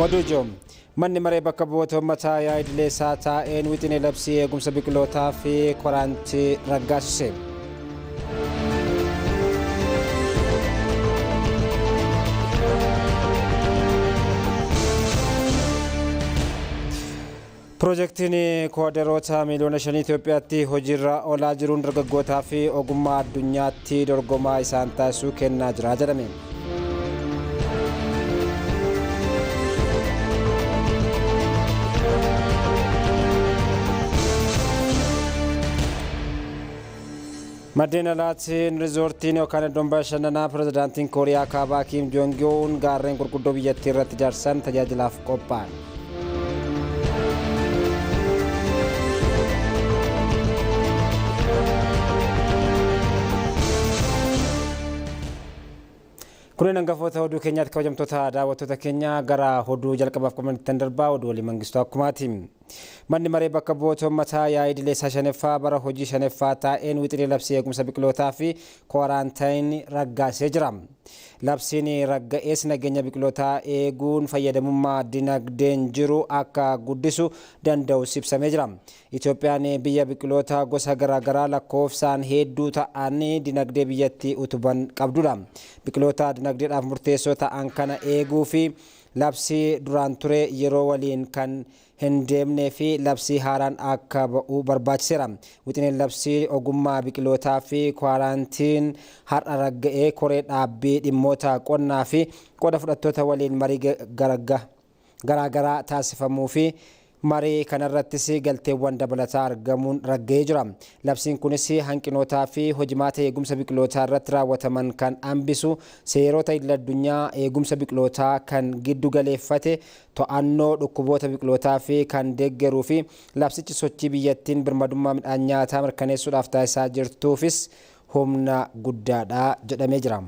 Oduu ijoo manni maree bakka bu'oota uummataa yaa'ii idilee isaa taa'een wixinee labsii eegumsa biqilootaa fi koraantii raggaasise. Piroojeektiin koodaroota miiliyoona 5 Itoophiyaatti hojiirra oolaa jiruun dargaggootaa fi ogummaa addunyaatti dorgomaa isaan taasisuu kennaa jira jedhame. Maddeen alaatiin riizoortiin yookaan iddoon bashannanaa pirezidaantiin Kooriyaa Kaabaa Kiim Joong Un gaarreen gurguddoo biyyattii irratti ijaarsan tajaajilaaf qophaa'an. Kunneen hangafoota oduu keenyaatti, kabajamtoota daawwattoota keenya, gara oduu jalqabaaf qabanitti darbaa. Oduu walii Mangistuu akkumaati. Manni maree bakka bu'oota uummataa yaa'ii idilee isaa shanaffaa bara hojii shanaffaa taa'een wixinee labsii eegumsa biqilootaa fi kwaarantaayinii raggaasee jira. Labsiin ragga'ees nageenya biqilootaa eeguun fayyadamummaa dinagdeen jiru akka guddisu danda'u ibsamee jira. Itoophiyaan biyya biqiloota gosa garaagaraa lakkoofsaan hedduu ta'an dinagdee biyyattii utuban qabdudha. Biqiloota dinagdeedhaaf murteessoo ta'an kana eeguu fi labsii duraan ture yeroo waliin kan hin deemnee fi labsii haaraan akka ba'u barbaachiseera. Wixineen labsii ogummaa biqilootaa fi kwaaraantiin har'a ragga'ee koree dhaabbii dhimmoota qonnaa fi qooda fudhattoota waliin marii garaagaraa taasifamuu fi marii kanarrattis galteewwan dabalataa argamuun ragga'ee jira. Labsiin kunis hanqinootaa fi hojimaata eegumsa biqilootaa irratti raawwataman kan hambisu, seerota idil addunyaa eegumsa biqilootaa kan giddu galeeffate, to'annoo dhukkuboota biqilootaa fi kan deeggaruu fi labsichi sochii biyyattiin birmadummaa midhaan nyaataa mirkaneessuudhaaf taasisaa jirtuufis humna guddaadha jedhamee jira.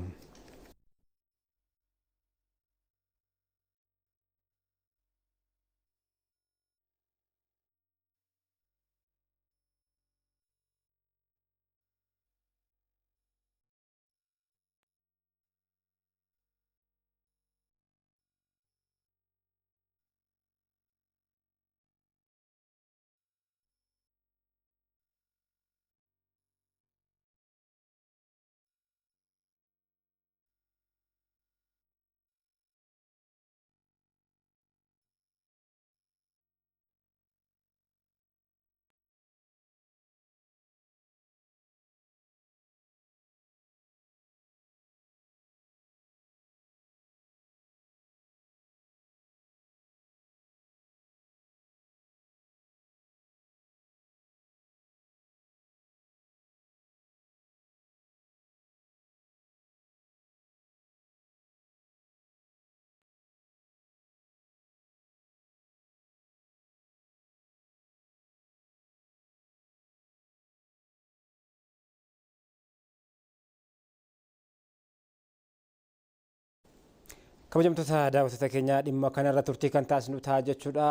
Kabajamtoota daawwattoota keenya, dhimma kanarra turtii kan taasisnu ta'a jechuudha.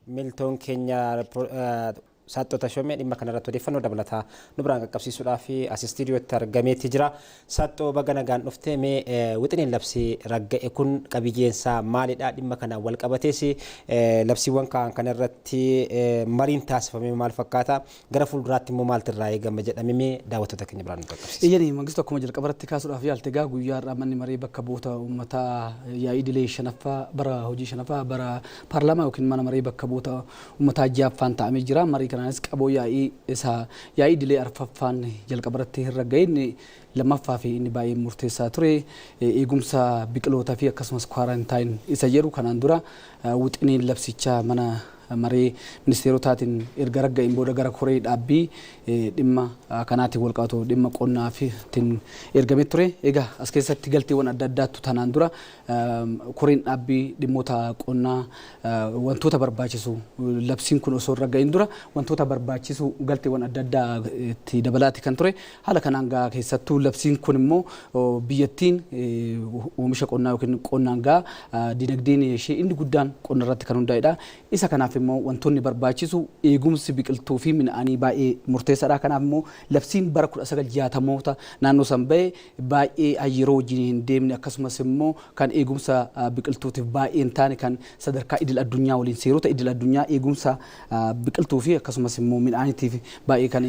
Miltoon keenya Saaxxoo Tashomee dhimma kanarratti odeeffannoo dabalataa nu biraan qaqqabsiisuudhaaf as istiidiyootti argameeti jira. Saaxxoo, baga nagaan dhuftee. Mee wixineen labsii ragga'e kun qabiyyeensaa maalidha? Dhimma kanaan wal qabatees labsiiwwan kaan kanarratti mariin taasifame maal fakkaata? Gara fuulduraatti immoo maaltu irraa eegama jedhamee, mee daawwattoota keenya biraan nu qaqqabsiisa. Iyyani Mangistu, akkuma jalqabarratti kaasuudhaaf yaalte, egaa guyyaa har'aa manni maree bakka bu'oota uummataa yaa'ii idilee shanaffaa bara hojii shanaffaa bara paarlaamaa yookiin mana maree bakka bu'oota uummataa ja'affaan taa'amee jira. Marii kanaanis qaboo yaa'ii isaa yaa'ii idilee arfaffaan jalqabarratti hin ragga'in lammaffaa fi inni baay'ee murteessaa ture eegumsa biqilootaa fi akkasumas kwaarantaan isa jedhu, kanaan dura wixineen labsichaa mana maree ministeerotaatiin erga ragga'een booda gara koree dhaabbii dhimma kanaatiin wal qabatu dhimma qonnaatiin ergamee ture. Egaa as keessatti galteewwan adda addaatu tanaan dura koreen dhaabbii dhimmoota qonnaa wantoota barbaachisu, labsiin kun osoo hin ragga'in dura wantoota barbaachisu galteewwan adda addaa itti dabalaati kan ture. Haala kanaan gaa keessattuu labsiin kun immoo biyyattiin oomisha qonnaa yookiin qonnaan gaa dinagdeen ishee inni guddaan qonna irratti kan hundaa'edha. Isa kanaaf immoo immoo wantoonni barbaachisu eegumsi biqiltuu fi midhaanii baay'ee murteessaadha. Kanaaf immoo labsiin bara 1960moota naannoo san ba'e baay'ee yeroo wajjin hin deemne, akkasumas immoo kan eegumsa biqiltuutiif baay'ee hin taane, kan sadarkaa idil addunyaa waliin seerota idil addunyaa eegumsa biqiltuu fi akkasumas immoo midhaaniitiif baay'ee kan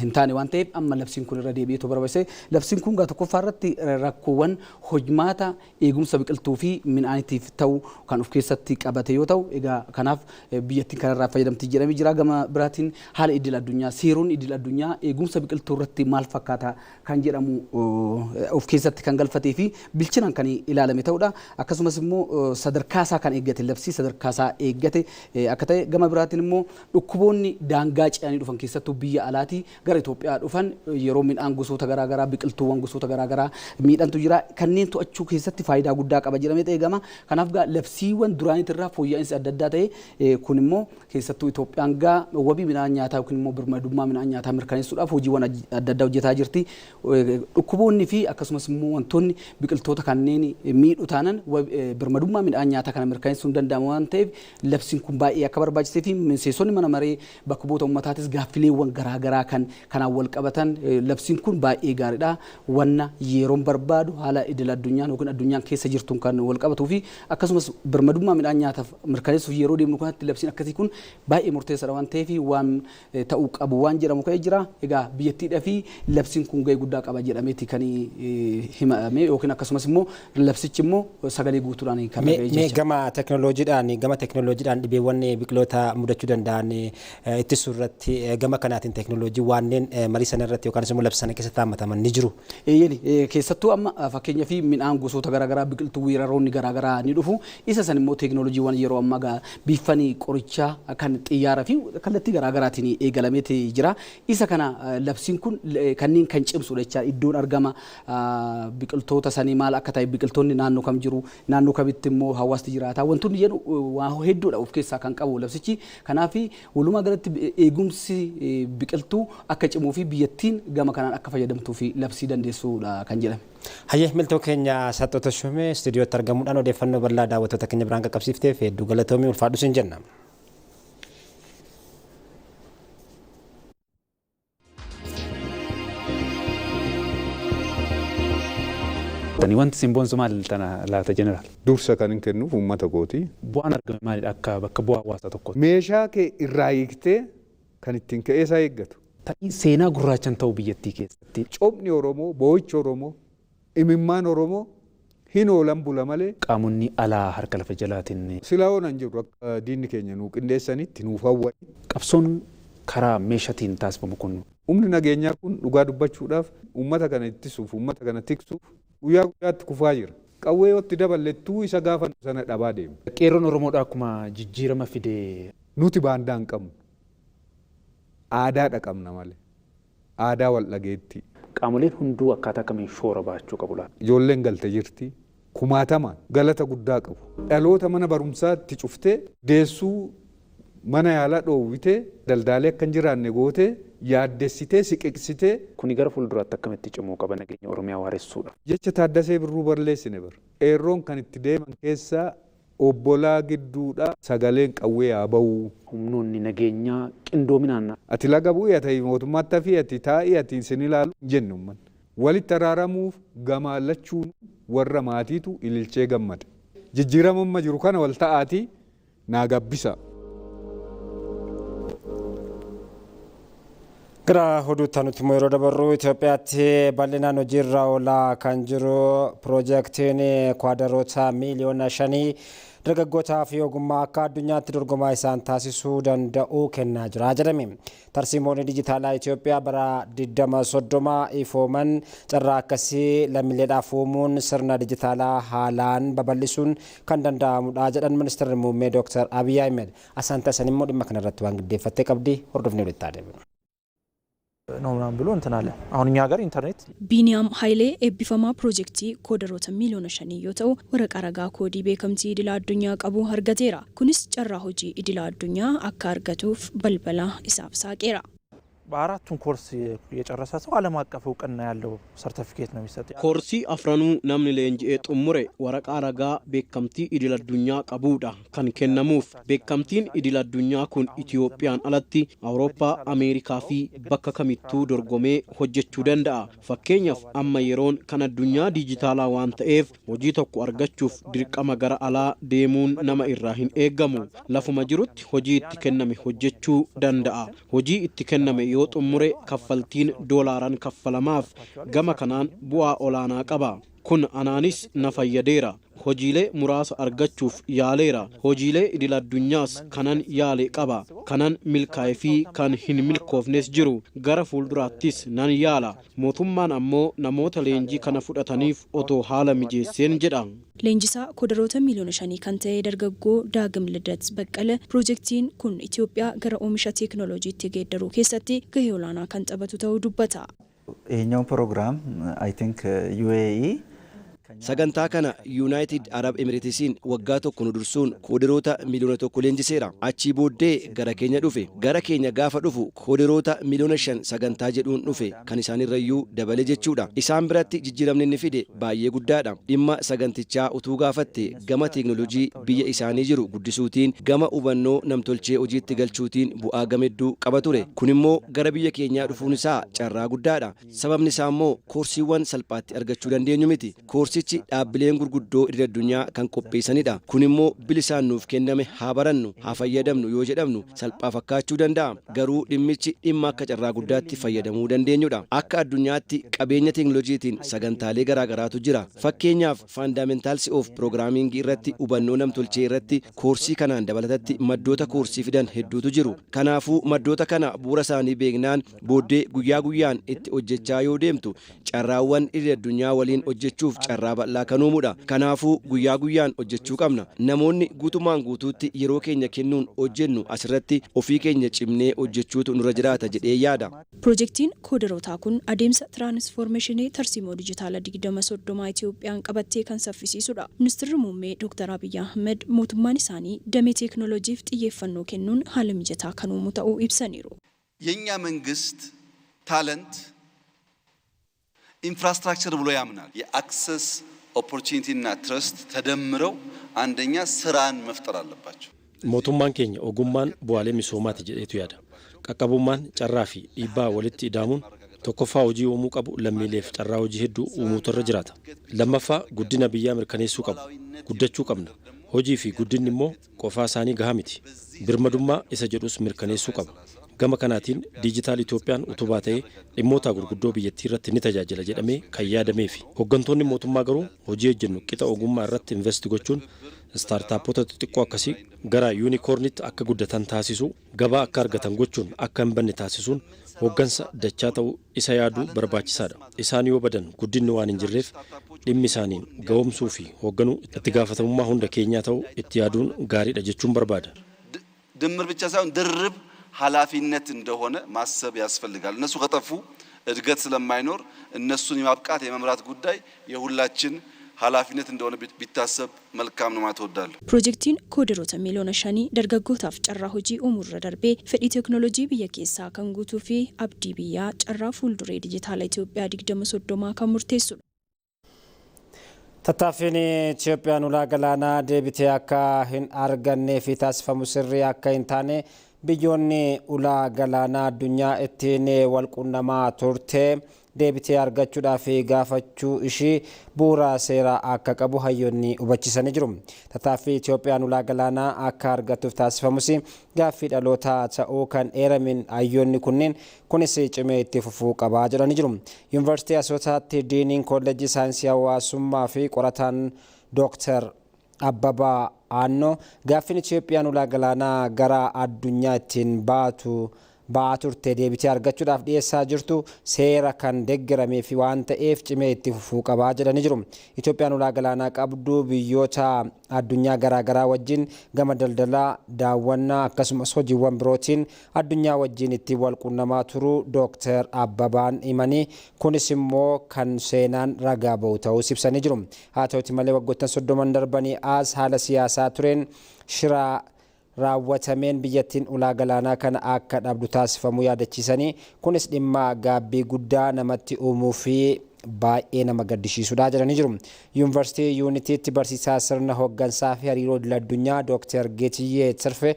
hin taane waan ta'eef amma labsiin kun irra deebi'eetu barbaachise. Labsiin kun gaa tokkoffaa irratti rakkoowwan hojmaata eegumsa biqiltuu fi midhaaniitiif ta'u kan of keessatti qabate yoo ta'u, egaa kanaaf biyyattiin kanarraa fayyadamti jedhamee jira. Gama biraatiin haala idil addunyaa, seeronni idil addunyaa eegumsa biqiltuu irratti maal fakkaata kan jedhamu of keessatti kan galfatee fi bilchinaan kan ilaalame ta'udha. Akkasumas immoo sadarkaa isaa kan eeggate, labsii sadarkaa isaa eeggate akka ta'e, gama biraatiin immoo dhukkuboonni daangaa ce'anii dhufan, keessattuu biyya alaatii gara Itoophiyaa dhufan, yeroo midhaan gosoota garaagaraa, biqiltuuwwan gosoota garaagaraa miidhantu jira, kanneen to'achuu keessatti faayidaa guddaa qaba jedhamee eegama. Kanaaf gaa labsiiwwan duraaniitirraa fooyya'insi adda addaa ta'e kun immoo keessattuu Itoophiyaan gaa wabii midhaan nyaataa yookiin immoo birmadummaa midhaan nyaataa mirkaneessuudhaaf hojiiwwan adda addaa hojjetaa jirti. Dhukkuboonni fi akkasumas immoo wantoonni biqiltoota kanneen miidhu taanan birmadummaa midhaan nyaataa kana mirkaneessuun danda'amu waan ta'eef labsiin kun baay'ee akka barbaachisee fi miseensonni mana maree bakka bu'oota uummataatis gaaffileewwan garaagaraa kan kanaan wal qabatan labsiin kun baay'ee gaariidha. Wanna yeroon barbaadu haala idil addunyaan yookiin addunyaan keessa jirtuun kan wal qabatuu fi akkasumas birmadummaa midhaan nyaataaf mirkaneessuuf yeroo deemnu kanatti labsiin akkasii kun baay'ee murteessaadha waan ta'eef waan ta'uu qabu waan jedhamu ka'ee jira. Egaa biyyattiidhaa fi labsiin kun gahee guddaa qaba jedhameeti kan himame yookiin akkasumas immoo labsichi immoo sagalee guutuudhaan kan raga'e jecha. Gama teeknooloojiidhaan dhibeewwan biqiloota mudachuu danda'an ittisuu irratti gama kanaatiin teeknooloojii waanneen marii sana irratti yookaan immoo labsa sana keessatti hammataman ni jiru. Eeyyeni, keessattuu amma fakkeenyaa fi midhaan gosoota garaagaraa, biqiltuu weeraroonni garaagaraa ni dhufu. Isa san immoo teeknooloojiiwwan yeroo ammaa biifanii qorichaa kan xiyyaaraa fi kallattii garaagaraatiin eegalameeti jira. Isa kana labsiin kun kanneen kan cimsudha jecha. Iddoon argama biqiltoota sanii maal akka ta'e, biqiltoonni naannoo kam jiru, naannoo kamitti immoo hawaasni jiraata, wantoonni jedhu waa hedduudha of keessaa kan qabu labsichi. Kanaaf walumaa galatti eegumsi biqiltuu akka cimuu fi biyyattiin gama kanaan akka fayyadamtuu fi labsii dandeessuudha kan jedhame. Hayyee, miltoo keenya Saxxoota Shumee, istuudiyootti argamuudhaan odeeffannoo bal'aa daawwattoota keenya biraan qaqqabsiifteef hedduu galatoomii, ulfaadhu siin jenna. Wanti isin boonsu maal tana laata, jeneraal? Dursa kan hin kennuuf uummata kooti. Bu'aan argame maalidha akka bakka bu'aa hawaasaa tokkooti? Meeshaa kee irraa hiiktee kan ittiin ka'ee isaa eeggatu. Ta'ii seenaa gurraachan ta'uu biyyattii keessatti. Cophni Oromoo, boo'ichi Oromoo, imimmaan Oromoo hin oolan bula malee. Qaamonni alaa harka lafa jalaatiin. Silaa oolan jiru akka diinni keenya nuu qindeessanitti nuuf hawwan. Qabsoon karaa meeshaatiin taasifamu kun. Humni nageenyaa kun dhugaa dubbachuudhaaf uummata kana ittisuuf, uummata kana tiksuuf guyyaa guyyaatti kufaa jira. Qawwee yoo itti daballettuu isa gaafa sana dhabaa deema. Qeerroon Oromoodhaa akkuma jijjiirama fidee. Nuti baandaa hin qabnu. Aadaadha qabna malee. Aadaa wal dhageettii. Qaamoleen hunduu akkaataa kamiin shoora baachuu qabu laata? Ijoolleen galte jirti. Kumaatamaan galata guddaa qabu. Dhaloota mana barumsaatti cuftee, deessuu mana yaalaa dhoowwitee, daldaalee akka hin jiraanne gootee, yaaddessitee, siqiqsitee. Kuni gara fuulduraatti akkamitti cimuu qaba nageenya Oromiyaa waaressuudha? Jecha Taaddasee Birruu barleessine bara. Qeerroon kan itti deeman keessaa obbolaa gidduudha sagaleen qawwee haa ba'u. Humnoonni nageenyaa qindoominaan. Ati laga bu'ii, ati mootummaatti hafii, ati taa'ii, ati isin ilaalu hin jennu uummanni. Walitti araaramuuf gamaan lachuun warra maatiitu ililchee gammada. Jijjiirama amma jiru kana wal ta'aatii naa gabbisa. Gara oduutti nuti immoo yeroo dabarru, Itoophiyaatti bal'inaan hojiirra oolaa kan jiru piroojeektiin kwaadaroota 5 miiliyoona dargaggootaa fi ogummaa akka addunyaatti dorgomaa isaan taasisuu danda'u kennaa jira jedhame. Tarsiimoonni dijitaalaa Itoophiyaa bara 2030 ifooman carraa akkasii lammiileedhaaf uumuun sirna dijitaalaa haalaan babal'isuun kan danda'amudha jedhan ministeerri muummee Dr. Abiy Ahmed. Asaan taasisan immoo dhimma kanarratti waan giddeeffattee qabdi, hordofnee walitti adeemna. ነው ምናምን ብሎ እንትን አለ። አሁን እኛ ሀገር ኢንተርኔት Biiniyaam Hayilee eebbifamaa piroojeektii koodaroota 5 miiliyoona yoo ta'u, waraqaa ragaa koodii beekamtii idila addunyaa qabu argateera. Kunis carraa hojii idila addunyaa akka argatuuf balbala isaaf saaqeera. በአራቱን ኮርስ የጨረሰ ሰው ዓለም አቀፍ እውቅና ያለው ሰርተፊኬት ነው የሚሰጥ። Koorsii afranuu namni leenji'ee xumure waraqaa ragaa beekamtii idil addunyaa qabuudha kan kennamuuf. Beekamtiin idil addunyaa kun Itiyoophiyaan alatti Awurooppaa, Ameerikaa fi bakka kamittuu dorgomee hojjechuu danda'a. Fakkeenyaaf amma yeroon kan addunyaa diijitaalaa waan ta'eef hojii tokko argachuuf dirqama gara alaa deemuun nama irraa hin eeggamu. Lafuma jirutti hojii itti kenname hojjechuu danda'a. Hojii itti kenname yoo xumure kaffaltiin doolaaran kaffalamaaf. Gama kanaan bu'aa olaanaa qaba. Kun anaanis na fayyadeera. Hojiilee muraasa argachuuf yaaleera. Hojiilee idil addunyaas kanan yaale qaba. Kanan milkaa'ee fi kan hin milkoofnes jiru. Gara fuulduraattis nan yaala. Mootummaan ammoo namoota leenjii kana fudhataniif otoo haala mijeesseen jedha. Leenjisaa kodaroota miiliyoona 5 kan ta'e dargaggoo Daagim Lidat Baqqala piroojeektiin kun Itoophiyaa gara oomisha teekinooloojiitti geeddaruu keessatti gahee olaanaa kan taphatu ta'uu dubbata. ይሄኛው ፕሮግራም አይ ቲንክ ዩኤኢ Sagantaa kana Yuunaayitid Arab Emireetisiin waggaa tokko nu dursuun koodiroota miliyoona 1 leenjiseera. Achii booddee gara keenya dhufe. Gara keenya gaafa dhufu koodiroota miliyoona 5 sagantaa jedhuun dhufe, kan isaanirrayyuu dabale jechuudha. Isaan biratti jijjiiramni inni fide baay'ee guddaadha. Dhimma sagantichaa utuu gaafatte, gama teeknooloojii biyya isaanii jiru guddisuutiin, gama hubannoo namtolchee hojiitti galchuutiin bu'aa gamedduu qaba ture. Kun immoo gara biyya keenyaa dhufuun isaa carraa guddaadha. Sababni isaa immoo koorsiiwwan salphaatti argachuu dandeenyu miti. Koorsichi dhaabbileen gurguddoo idil addunyaa kan qopheessanidha. Kun immoo bilisaan nuuf kenname, haa barannu, haa fayyadamnu yoo jedhamnu salphaa fakkaachuu danda'a. Garuu dhimmichi dhimma akka carraa guddaatti fayyadamuu dandeenyudha. Akka addunyaatti qabeenya teeknooloojiitiin sagantaalee garaagaraatu jira. Fakkeenyaaf, Fundamentals of Programming irratti, hubannoo namtolchee irratti, koorsii kanaan dabalatatti maddoota koorsii fidan hedduutu jiru. Kanaafuu maddoota kana bu'uura isaanii beeknaan booddee guyyaa guyyaan itti hojjechaa yoo deemtu, carraawwan idil addunyaa waliin hojjechuuf carraa bal'aa kan uumudha. Kanaafuu guyyaa guyyaan hojjechuu qabna. Namoonni guutumaan guutuutti yeroo keenya kennuun hojjennu asirratti ofii keenya cimnee hojjechuutu nurra jiraata jedhee yaada. Piroojeektiin koodarootaa kun adeemsa tiraansfoormeeshinii tarsiimoo dijitaala 2030 Itiyoophiyaan qabattee kan saffisiisudha. Ministeerri muummee Dr. Abiyyi Ahmed mootummaan isaanii damee teeknooloojiif xiyyeeffannoo kennuun haala mijataa kan uumu ta'uu ibsaniiru. የኛ መንግስት talent infrastructure ብሎ ያምናል። የ access፣ opportunity እና trust ተደምረው አንደኛ ስራን መፍጠር አለባቸው። Mootummaan keenya ogummaan bu'aalee misoomaati jedheetu yaada. Qaqqabummaan, carraa fi dhiibbaa walitti ida'amuun tokkoffaa hojii uumuu qabu, lammiileef carraa hojii hedduu uumuutu irra jiraata. Lammaffaa guddina biyyaa mirkaneessuu qabu. Guddachuu qabna. Hojii fi guddinni immoo qofaa isaanii gahaa miti. Birmadummaa isa jedhus mirkaneessuu qaba. Gama kanaatiin Diijitaal Itoophiyaan utubaa ta'ee dhimmoota gurguddoo biyyattii irratti ni tajaajila jedhamee kan yaadameefi. Hooggantoonni mootummaa garuu hojii hojjennu qixa ogummaa irratti invest gochuun istaartaapota xixiqqoo akkasii gara yuunikoornitti akka guddatan taasisuu, gabaa akka argatan gochuun, akka hin banne taasisuun hooggansa dachaa ta'uu isa yaaduu barbaachisaadha. Isaan yoo badan guddinni waan hin jirreef, dhimmi isaaniin ga'oomsuu fi hoogganuu itti gaafatamummaa hunda keenyaa ta'uu itti yaaduun gaariidha jechuun barbaada. ድምር ብቻ ሳይሆን ድርብ ኃላፊነት እንደሆነ ማሰብ ያስፈልጋል። እነሱ ከጠፉ እድገት ስለማይኖር እነሱን የማብቃት የመምራት ጉዳይ የሁላችን ኃላፊነት እንደሆነ ቢታሰብ መልካም ነው ማለት እወዳለሁ። Piroojeektiin koodaroota miiliyoona 5 dargaggootaaf carraa hojii uumuurra darbee fedhii teeknooloojii biyya keessaa kan guutuu fi abdii biyyaa, carraa fuulduree dijitaala Itoophiyaa 2030 kan murteessudha. Tattaaffiin Itoophiyaan ulaa galaanaa deebitee akka hin argannee fi taasifamu sirrii akka hin taane, biyyoonni ulaa galaanaa addunyaa ittiin wal quunnamaa turte deebitee argachuudhaaf gaafachuu ishii bu'uura seeraa akka qabu hayyoonni hubachiisanii jiru. Tattaaffii Itoophiyaan ulaa galaanaa akka argattuuf taasifamus gaaffii dhalootaa ta'uu kan eeramin hayyoonni kunneen, kunis cimee itti fufuu qabaa jedhanii jiru. Yuunivarsiitii Asoosaatti diiniin kolleejjii saayinsii hawaasummaa fi qorataan Dooktar Abbabaa Aannoo gaaffiin Itoophiyaan ulaa galaanaa gara addunyaa ittiin baatu ba'aa turte deebitee argachuudhaaf dhiyeessaa jirtu seera kan deeggaramee fi waan ta'eef cimee itti fufuu qabaa jedhanii jiru. Itoophiyaan ulaa galaanaa qabdu biyyoota addunyaa garaagaraa wajjin gama daldalaa, daawwannaa akkasumas hojiiwwan birootiin addunyaa wajjin ittiin wal quunnamaa turuu Dooktar Abbabaan himanii, kunis immoo kan seenaan ragaa ba'u ta'uu ibsanii jiru. Haa ta'uti malee, waggoottan 30n darbanii as haala siyaasaa tureen shiraa Raawwatameen biyyattiin ulaa galaanaa kana akka dhabdu taasifamuu yaadachiisanii, kunis dhimma gaabbii guddaa namatti uumuu fi baay'ee nama gaddisiisudha jedhanii jiru. Yuunivarsiitii Yuunitiitti barsiisaa sirna hooggansaa fi hariiroo idil-addunyaa Dr. Geetiyyee Tirfee,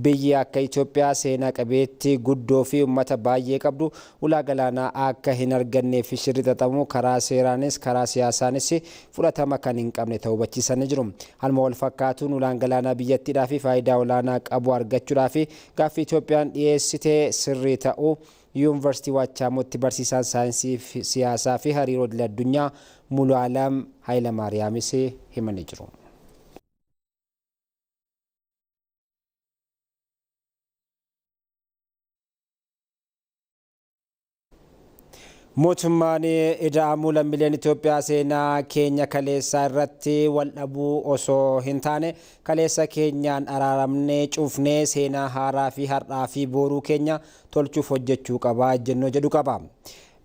biyyi akka Itoophiyaa seenaa qabeetti guddoo fi uummata baay'ee qabdu ulaa galaanaa akka hin argannee fi shirri xaxamu karaa seeraanis karaa siyaasaanis fudhatama kan hin qabne ta'uu hubachiisanii jiru. Haaluma wal fakkaatuun ulaan galaanaa biyyattiidhaa fi faayidaa olaanaa qabu argachuudhaa fi gaaffii Itoophiyaan dhiyeessite sirrii ta'uu Yuunivarsiitii Waachaamotti barsiisaan saayinsii siyaasaa fi hariiroo idil-addunyaa Mulu'aalam Hayilamaariyaamis himanii jiru. Mootummaan ida'amuu lammiileen Itoophiyaa seenaa keenya kaleessaa irratti wal dhabuu osoo hin taane kaleessa keenyaan araaramnee cufnee seenaa haaraa fi har'aa fi boruu keenya tolchuuf hojjechuu qaba jennoo jedhu qaba.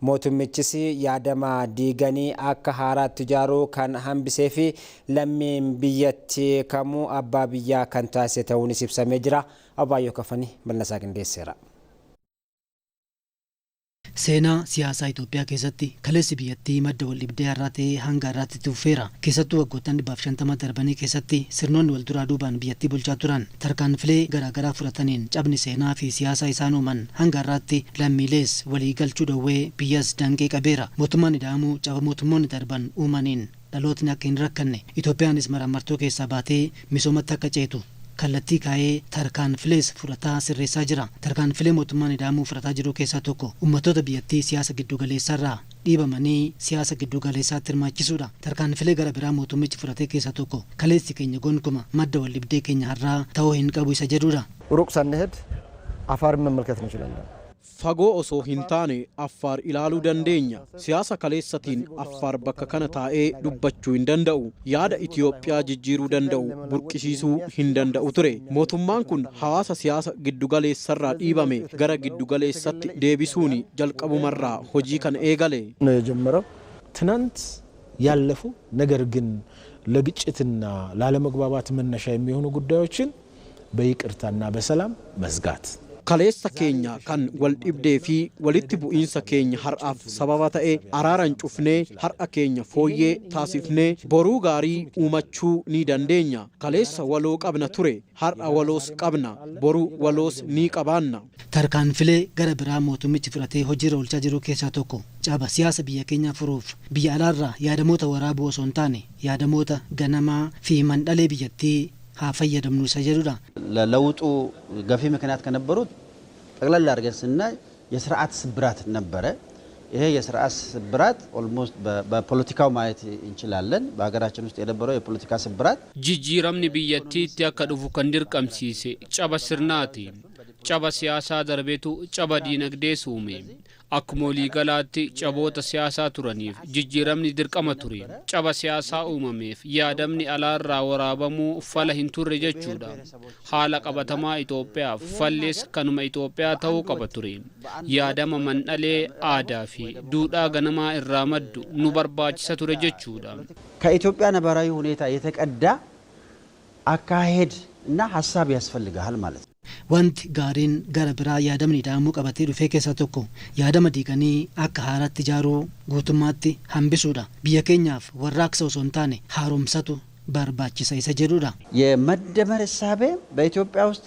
Mootummichis yaadama diiganii akka haaraatti ijaaruu kan hambisee fi lammiin biyyatti kamuu abbaa biyyaa kan taasise ta'uunis ibsamee jira. Abaayyoo Kafanii bal'asaa qindeesseera. Seenaa siyaasaa Itoophiyaa keessatti kaleessi biyyattii madda wal dhibdee har'aa ta'ee hanga har'aatti tuffeera. Keessattuu waggoottan 150 darbanii keessatti sirnoonni wal duraa duubaan biyyattii bulchaa turan tarkaanfilee garaagaraa fudhataniin cabni seenaa fi siyaasaa isaan uuman hanga har'aatti lammiilees walii galchuu dhowwee biyyas danqee qabeera. Mootummaan ida'amuu caba mootummoonni darban uumaniin dhalootni akka hin rakkanne, Itoophiyaanis maraamartoo keessaa baatee misoomatti akka ceetu kallattii kaa'ee tarkaanfilees fudhataa sirreessaa jira. Tarkaanfilee mootummaan ida'amuu fudhataa jiru keessaa tokko uummattoota biyyattii siyaasa giddugaleessarraa dhiibamanii siyaasa giddugaleessaatti hirmaachisuudha. Tarkaanfilee gara biraa mootummichi fudhatee keessaa tokko kaleessi keenya gonkuma madda wal dhibdee keenya har'aa ta'uu hin qabu isa jedhudha. ሩቅ ሳንሄድ አፋርን መመልከት እንችላለን። Fagoo osoo hin taane Affaar ilaaluu dandeenya. Siyaasa kaleessatiin Affaar bakka kana taa'ee dubbachuu hin danda'u. Yaada Itoophiyaa jijjiiruu danda'u burqisiisuu hin danda'u ture. Mootummaan kun hawaasa siyaasa giddugaleessarraa dhiibame gara giddugaleessatti deebisuun jalqabumarraa hojii kana eegale. ነው የጀመረው። ትናንት ያለፉ ነገር ግን ለግጭትና ላለመግባባት መነሻ የሚሆኑ ጉዳዮችን በይቅርታና በሰላም መዝጋት። Kaleessa keenya kan wal dhibdee fi walitti bu'iinsa keenya har'aaf sababa ta'e araaran cufnee har'a keenya fooyyee taasifnee boruu gaarii uumachuu ni dandeenya. Kaleessa waloo qabna ture, har'a waloos qabna, boruu waloos ni qabaanna. Tarkaanfilee gara biraa mootummichi fudhatee hojiirra oolchaa jiru keessaa tokko caba siyaasa biyya keenyaa furuuf biyya alaarraa yaadamoota waraabuu osoo hin taane yaadamoota ganamaa fi mandhalee biyyattii haa fayyadamnu isa jedhudha. ለለውጡ ገፊ ምክንያት ከነበሩት ጠቅላላ አድርገን ስናይ የስርዓት ስብራት ነበረ። ይሄ የስርዓት ስብራት ኦልሞስት በፖለቲካው ማየት እንችላለን። በሀገራችን ውስጥ የነበረው የፖለቲካ ስብራት Jijjiiramni biyyattiitti akka dhufu kan dirqamsiise caba sirnaati. Caba siyaasaa darbeetu caba diinagdees uume. Akkuma waliigalaatti caboota siyaasaa turaniif jijjiiramni dirqama ture. Caba siyaasaa uumameef yaadamni alaarraa waraabamuu fala hin turre jechuudha. Haala qabatamaa Itoophiyaaf fallees kanuma Itoophiyaa ta'uu qaba ture. Yaadama mandhalee aadaa fi duudhaa ganamaa irraa maddu nu barbaachisa ture jechuudha. ከኢትዮጵያ ነባራዊ ሁኔታ የተቀዳ አካሄድ እና ሀሳብ ያስፈልግሃል ማለት ነው። Wanti gaariin gara biraa yaadamni ida'amuu qabatee dhufee keessaa tokko yaadama diiganii akka haaraatti ijaaruu guutummaatti hambisuudha. Biyya keenyaaf warraaqsa osoo hin taane haaromsatu barbaachisa isa jedhudha. የመደመር እሳቤ በኢትዮጵያ ውስጥ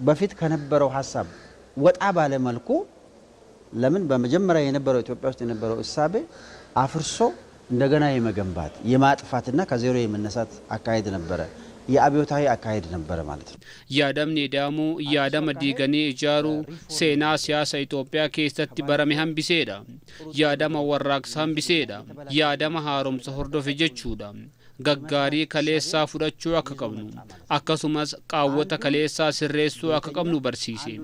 በፊት ከነበረው ሀሳብ ወጣ ባለ መልኩ፣ ለምን በመጀመሪያ የነበረው ኢትዮጵያ ውስጥ የነበረው እሳቤ አፍርሶ እንደገና የመገንባት የማጥፋትና ከዜሮ የመነሳት አካሄድ ነበረ። የአብዮታዊ አካሄድ ነበረ ማለት ነው። Yaadamni ida'amuu yaadama diiganii ijaaruu seenaa siyaasa Itoophiyaa keessatti barame hambiseedha. Yaadama warraaqsa hambiseedha. Yaadama haaromsa hordofe jechuudha. Gaggaarii kaleessaa fudhachuu akka qabnu, akkasumas qaawwata kaleessaa sirreessuu akka qabnu barsiise.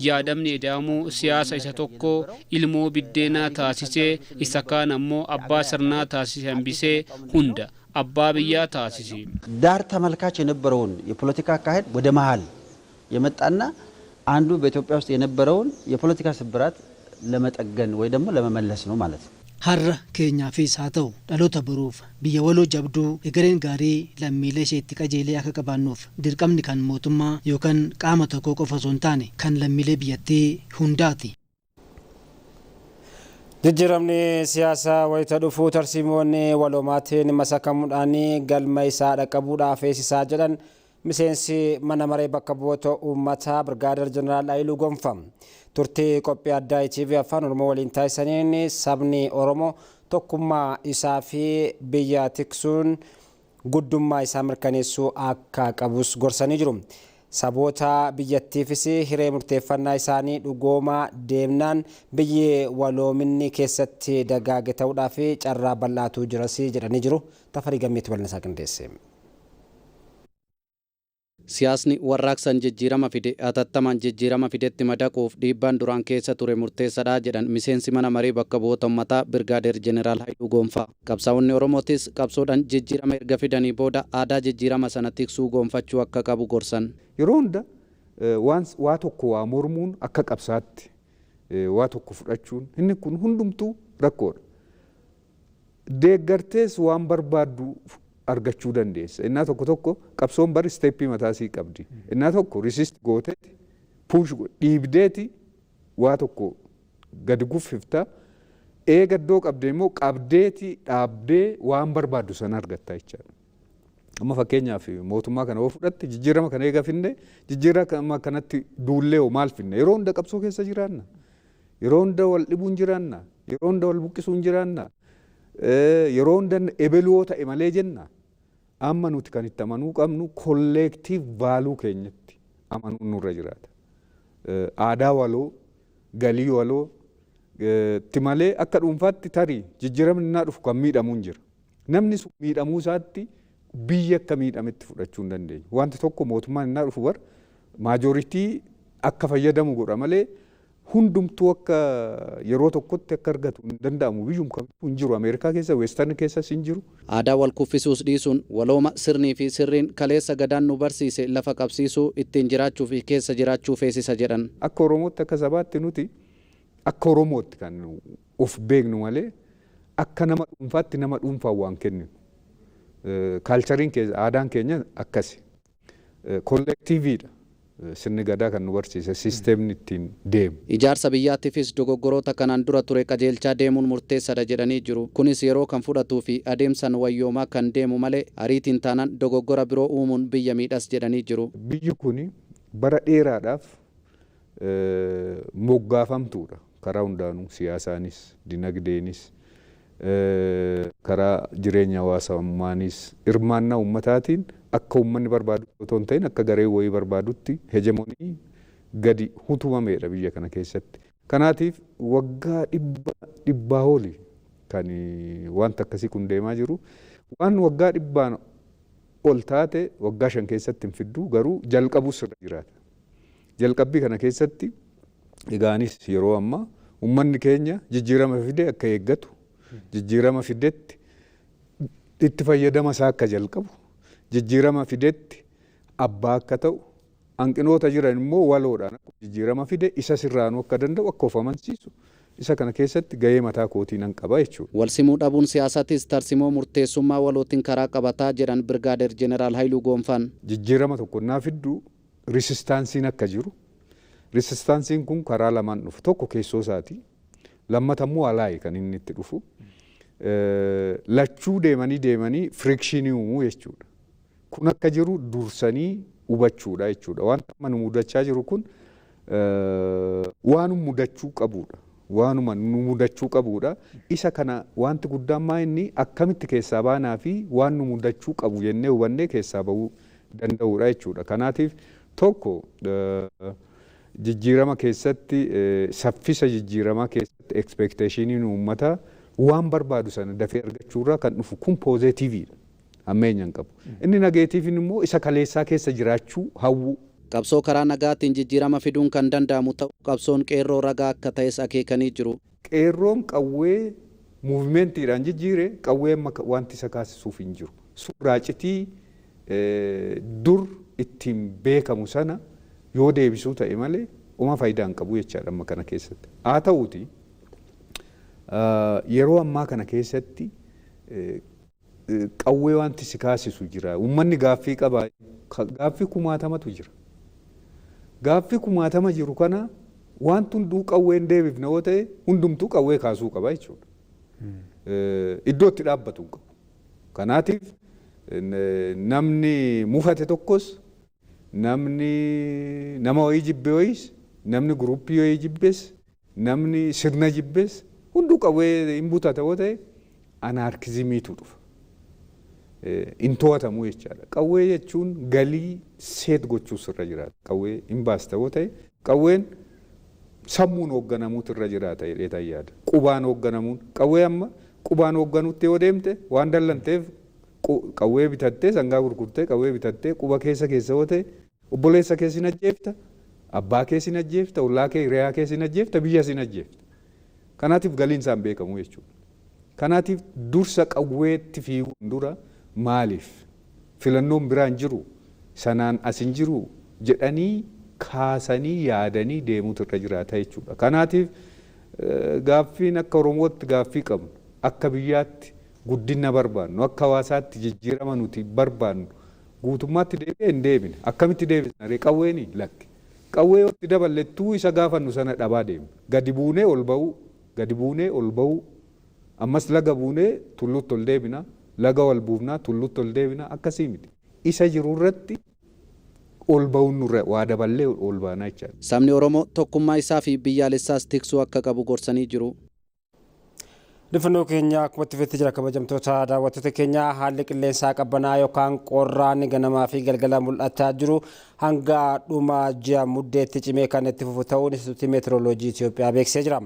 Yaadamni ida'amuu siyaasa isa tokko ilmoo biddeenaa taasisee isa kaan ammoo abbaa sirnaa taasise hambisee hunda abbaa biyyaa taasise. ዳር ተመልካች የነበረውን የፖለቲካ አካሄድ ወደ መሀል የመጣና አንዱ በኢትዮጵያ ውስጥ የነበረውን የፖለቲካ ስብራት ለመጠገን ወይ ደግሞ ለመመለስ ነው ማለት ነው። Har'a keenyaafis haa ta'u dhaloota boruuf biyya waloo jabduu egereen gaarii lammiilee ishee itti qajeelee akka qabaannuuf dirqamni kan mootummaa yookaan qaama tokko qofa osoo hin taane kan lammiilee biyyattii hundaati. Jijjiiramni siyaasaa wayita dhufuu tarsiimoonni waloomaatiin masakamuudhaan galma isaa dhaqqabuudhaaf eessisaa jedhan miseensi mana maree bakka bu'oota uummataa Birgaader Jeneraal Haayiluu Gonfaa. Turtii qophii addaa ETV Afaan Oromoo waliin taasisaniin sabni Oromoo tokkummaa isaa fi biyya tiksuun guddummaa isaa mirkaneessuu akka qabus gorsanii jiru. Saboota biyyattiifis hiree murteeffannaa isaanii dhugoomaa deemnaan biyyi waloominni keessatti dagaage ta'uudhaaf carraa bal'aatu jiras jedhanii jiru. Tafarii Gammeetti bal'ina isaa qindeesse. Siyaasni warraaqsaan jijjiirama fide hatattamaan jijjiirama fidetti madaquuf dhiibbaan duraan keessa ture murteessaadha jedhan miseensi mana maree bakka bu'oota uummataa Birgaadeer Jeneraal Haayiluu Gonfaa. Qabsaa'onni Oromootis qabsoodhaan jijjiirama erga fidanii booda aadaa jijjiirama sana tiksuu gonfachuu akka qabu gorsan. Yeroo hunda waa tokko waa mormuun akka qabsaatti waa tokko fudhachuun inni kun hundumtuu rakkoodha. Deeggartees waan barbaaddu argachuu dandeessa. Innaa tokko tokko qabsoon bari step mataa isii qabdi. Innaa tokko resist gooteeti push dhiibdeeti waa tokko gadi guffifta. Eega iddoo qabdee immoo qabdeeti dhaabdee waan barbaaddu sana argatta jechaadha. Amma fakkeenyaaf mootummaa kana yoo fudhatte, jijjiirama kana eega finne, jijjiirama kanatti duullee hoo maal finne? Yeroo hunda qabsoo keessa jiraanna. Yeroo hunda wal dhibuun jiraanna. Yeroo hunda wal buqqisuun jiraanna. Yeroo hunda ebeluu ta'e malee jenna. Amma nuti kan itti amanuu qabnu collective value keenyatti amanuun nurra jiraata. Aadaa waloo, galii waloo itti malee akka dhuunfaatti tarii jijjiiramni innaa dhufu kan miidhamuu hin jira. Namni sun miidhamuu isaatti biyya akka miidhametti fudhachuu hin dandeenyu. Wanti tokko mootummaan innaa dhufu bar majority akka fayyadamu godha malee hundumtuu akka yeroo tokkotti akka argatu hin danda'amu. Biyyum kamiyyuu hin jiru. Ameerikaa keessa, Western keessas hin jiru. Aadaa wal kuffisuus dhiisuun walooma sirnii fi sirriin kaleessa gadaan nu barsiise lafa qabsiisuu, ittiin jiraachuu fi keessa jiraachuu feesisa jedhan. Akka Oromootti, akka sabaatti, nuti akka Oromootti kan of beeknu malee akka nama dhuunfaatti nama dhuunfaan waan kenninu. Cultureiin keenya, aadaan keenya akkasi. Collectiveiidha. Sirni gadaa kan nu barsiise systemni ittiin deemu. Ijaarsa biyyaatiifis dogoggoroota kanaan dura ture qajeelchaa deemuun murteessaadha jedhanii jiru. Kunis yeroo kan fudhatuu fi adeemsan wayyoomaa kan deemu malee ariitiin taanaan dogoggora biroo uumuun biyya miidhas jedhanii jiru. Biyyi kun bara dheeraadhaaf moggaafamtuudha. Karaa hundaanuu, siyaasaanis, dinagdeenis, karaa jireenya hawaasummaanis, hirmaannaa uummataatiin akka uummanni barbaadu otoo hin ta'in akka garee wayii barbaadutti hegemony gadi hutumameedha biyya kana keessatti. Kanaatiif waggaa 100 dhibbaa oli kan wanta akkasii kun deemaa jiru. Waan waggaa 100n ol taate waggaa 5 keessatti hin fidduu, garuu jalqabus irra jiraata. Jalqabbii kana keessatti egaanis yeroo ammaa uummanni keenya jijjiirama fide akka eeggatu, jijjiirama fidetti itti fayyadama isaa akka jalqabu, jijjiirama fidetti abbaa akka ta'u, hanqinoota jiran immoo waloodhaan jijjiirama fide isa sirraanuu akka danda'u akka of amansiisu, isa kana keessatti gahee mataa kootii nan qaba jechuudha. Wal simuu dhabuun siyaasatis tarsimoo murteessummaa walootiin karaa qabataa jedhan Birgaadeer Jeneraal Haayiluu Goonfaan. Jijjiirama tokko naa fiddu resistanceiin akka jiru. Resistanceiin kun karaa lamaan dhufu. Tokko keessoo isaati. Lammata immoo alaayi kan inni itti dhufu. Lachuu deemanii deemanii friction uumuu jechuudha. Kun akka jiru dursanii hubachuudha jechuudha. Wanta amma nu mudachaa jiru kun waanuma mudachuu qabudha. Waanuma nu mudachuu qabudha. Isa kana wanti guddaan maa inni akkamitti keessaa baanaa fi waan nu mudachuu qabu jennee hubannee keessaa bahuu danda'uudha jechuudha. Kanaatiif tokko jijjiirama keessatti, saffisa jijjiiramaa keessatti expectationiin uummataa waan barbaadu sana dafee argachuurraa kan dhufu kun positiveiidha. Hammeenya hin qabu. Inni negativeiin immoo isa kaleessaa keessa jiraachuu hawwu. Qabsoo karaa nagaatiin jijjiirama fiduun kan danda'amu ta'u qabsoon qeerroo ragaa akka ta'es akeekanii jiru. Qeerroon qawwee movementiidhaan jijjiire, qawwee amma wanti isa kaasisuuf hin jiru. Raacitii dur ittiin beekamu sana yoo deebisuu ta'e malee uma faayidaa hin qabu jechaadha amma kana keessatti. Haa ta'uuti Yeroo ammaa kana keessatti qawwee wanti si kaasisu jira. Uummanni gaaffii qaba. Gaaffii kumaatamatu jira. Gaaffii kumaatama jiru kana wanti hunduu qawween deebifne yoo ta'e hundumtuu qawwee kaasuu qaba jechuudha. Iddoo itti dhaabbatu hin qabu. Kanaatiif namni mufate tokkos namni nama wayii jibbe wayiis namni guruppii wayii jibbes namni sirna jibbes hunduu qawwee hin butata yoo ta'e anaarkizimiitu dhufa. Hin to'atamu jechaadha. Qawwee jechuun galii seet gochuus irra jiraata. Qawwee hin baasta yoo ta'e qawween sammuun hoogganamuutu irra jiraata jedhee yaada. Qubaan hoogganamuun qawwee amma qubaan hoogganuutti yoo deemte waan dallanteef qawwee bitattee sangaa gurgurtee qawwee bitattee quba keessa keessa yoo ta'e obboleessa kee sin ajjeefta, abbaa kee sin ajjeefta, ollaa kee hiriyaa kee sin ajjeefta, biyya sin ajjeefta. Kanaatiif galiin isaan beekamu jechuudha. Kanaatiif dursa qawweetti fiiguun dura maaliif filannoon biraan jiru sanaan as hin jiru jedhanii kaasanii yaadanii deemuutu irra jiraata jechuudha. Kanaatiif gaaffiin akka Oromootti gaaffii qabnu akka biyyaatti guddina barbaannu akka hawaasaatti jijjiirama nuti barbaannu guutummaatti deebi'ee hin deebine akkamitti deebisna ree qawweeni lakki qawwee yoo itti daballettuu isa gaafannu sana dhabaa deemna gadi buunee ol ba'uu gadi buunee ol ba'uu ammas laga buunee tulluutti ol deebina laga wal buufnaa tulluutti ol deebina akkasii miti isa jiru irratti ol ba'uun nurra waa daballee ol baanaa jechaadha. Sabni Oromoo tokkummaa isaa fi biyyaalessaas tiksuu akka qabu gorsanii jiru. Dhufannoo keenya akkuma itti fufetti jira kabajamtoota daawwattoota keenya haalli qilleensaa qabbanaa yookaan qorraan ganamaa fi galgala mul'achaa jiru hanga dhuma ji'a muddeetti cimee kan itti fufu ta'uun Inistituutii Meetirooloojii Itoophiyaa beeksisee jira.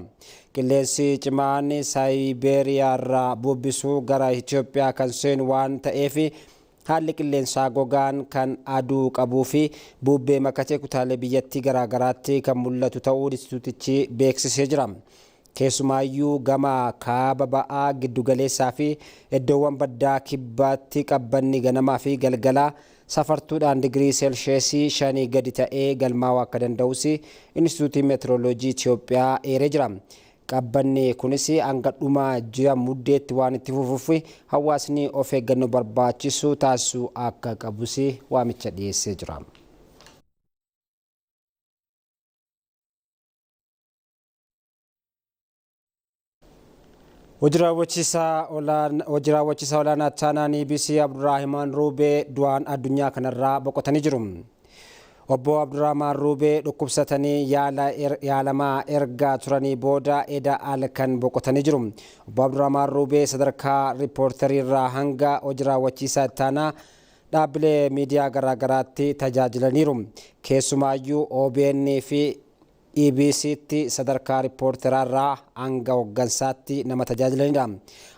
Qilleensi cimaan Saayibeeriyaarraa bubbisu gara Itoophiyaa kan seenu waan ta'eef haalli qilleensaa gogaan kan aduu qabuu fi bubbee makatee kutaalee biyyattii garaagaraatti kan mul'atu ta'uun inistituutichi beeksisee jira. Keessumaayyuu gama kaaba ba'aa giddugaleessaa fi iddoowwan baddaa kibbaatti qabbanni ganamaa fi galgalaa safartuudhaan digirii seelsheesii 5 gadi ta'ee galmaa'uu akka danda'us Inistituutiin Meetirooloojii Itoophiyaa eeree jira. Qabbanni kunis hanga dhuma ji'a muddeetti waan itti fufuuf hawaasni of eeggannoo barbaachisu taasisuu akka qabus waamicha dhiyeessee jira. Hojii raawwachiisaa olaanaa Chaanaan EBC Abdurraahimaan Ruubee du'aan addunyaa kanarraa boqotanii jiru. Obbo Abdurrahmaan Ruubee dhukkubsatanii yaalamaa erga turanii booda eda halkan boqotanii jiru. Obbo Abdurrahmaan Ruubee sadarkaa riippoortariirraa hanga hojii raawwachiisaa ittaanaa dhaabbilee miidiyaa garaagaraatti tajaajilaniiru. Keessumaayyuu OBN fi EBCtti sadarkaa riippoorteraarraa hanga hooggansaatti nama tajaajilanidha.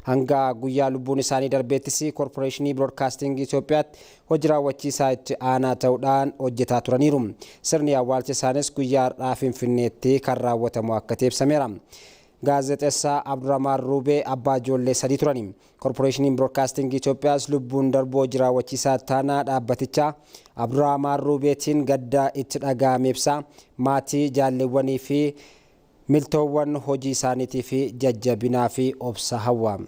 Hanga guyyaa lubbuun isaanii darbeettis koorporeeshinii biroodkaastingii Itoophiyaatti hojii raawwachiisaa itti aanaa ta'uudhaan hojjetaa turaniiru. Sirni awwaalcha isaanis guyyaa har'aa Finfinneetti kan raawwatamu akka ta'e ibsameera. Gaazexeessaa Abdurrahmaan Ruubee abbaa ijoollee 3 turani. Koorporeeshiniin biroodkaastingii Itoophiyaas lubbuun darbuu hojii raawwachiisaa ittaanaa dhaabbatichaa Abdurrahmaan Ruubeetiin gadda itti dhaga'ame ibsa. Maatii jaalleewwanii fi miltoowwan hojii isaaniitii fi jajjabinaa fi obsa hawwa.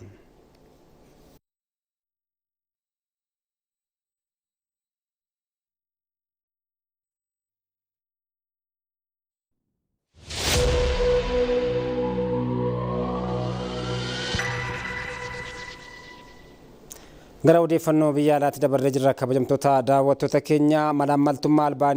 Gara odeeffannoo biyya alaatti dabarree jirra kabajamtoota daawwattoota keenya malaammaltummaa Albaaniyaa